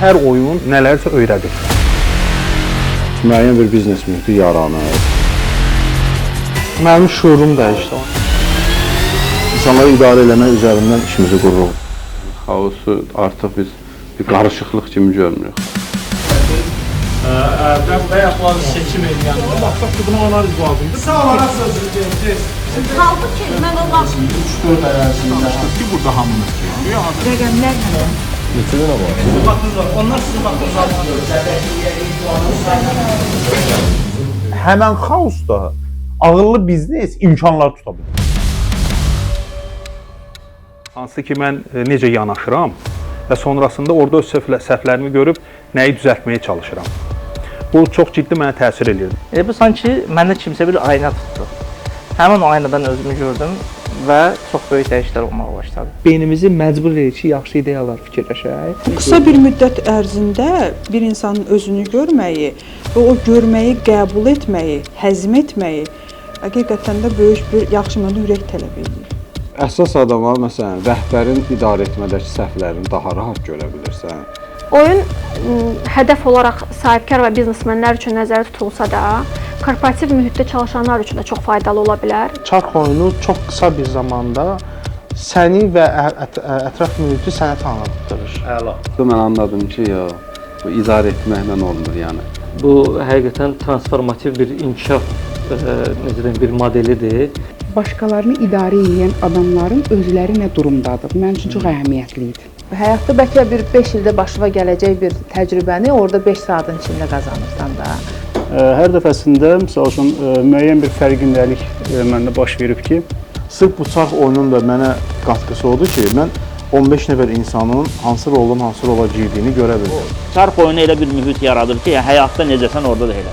Hər oyun nələrsə öyrədir. Müəyyən bir biznes mühiti yaranır. Mənim şuurum dəyişdi. İnsanları idarə eləmək üzərindən işimizi qururuq. Xaosu artıq biz bir qarışıqlıq kimi görmürük. Və seçim eləyəndə baxsaq ki, buna analiz lazımdır. Sağ olaraq sözünü deyim. Halbuki mən o vaxt 3-4 ay ərzində danışdıq ki, burada hamımız ki. Rəqəmlərlə Neçə dənə var? Onlar sizin vaxtınızı Həmən xaosda ağıllı biznes imkanlar tuta bilir. Hansı ki mən necə yanaşıram və sonrasında orada öz səhvlərimi görüb nəyi düzəltməyə çalışıram. Bu çox ciddi mənə təsir eləyir. Elə bu sanki məndə kimsə bir ayna tutdu. Həmin o aynadan özümü gördüm və çox böyük dəyişikliklər olmağa başladı. Beynimizi məcbur edir ki, yaxşı ideyalar fikirləşək. Qısa bir müddət ərzində bir insanın özünü görməyi və o görməyi qəbul etməyi, həzm etməyi həqiqətən də böyük bir yaxşı mənada ürək tələb edir. Əsas adamlar, məsələn, rəhbərin idarə etmədəki səhvlərini daha rahat görə bilirsən. Oyun hədəf olaraq sahibkar və biznesmenlər üçün nəzərdə tutulsa da, korporativ mühitdə çalışanlar üçün də çox faydalı ola bilər. Çarx oyunu çox qısa bir zamanda səni və ətraf mühiti sənə tanıtdırır. Əla. Mən anladım ki, ya bu idarə etməklə olmur yəni. Bu həqiqətən transformativ bir inkişaf, necə deyim, bir modelidir. Başqalarını idarə edən adamların özləri nə durumdadır? Bu mənim üçün çox əhəmiyyətli idi. Həyatda bəlkə bir 5 ildə başına gələcək bir təcrübəni orada 5 saatın içində qazanırsan da. Hər dəfəsində, məsəl üçün, müəyyən bir fərqindəlik məndə baş verib ki, sırf bu çarx oyunun da mənə qatqısı oldu ki, mən 15 nəfər insanın hansı roldan hansı rola girdiyini görə bildim. Çarx oyunu elə bir mühit yaradır ki, həyatda necəsən orada da elə.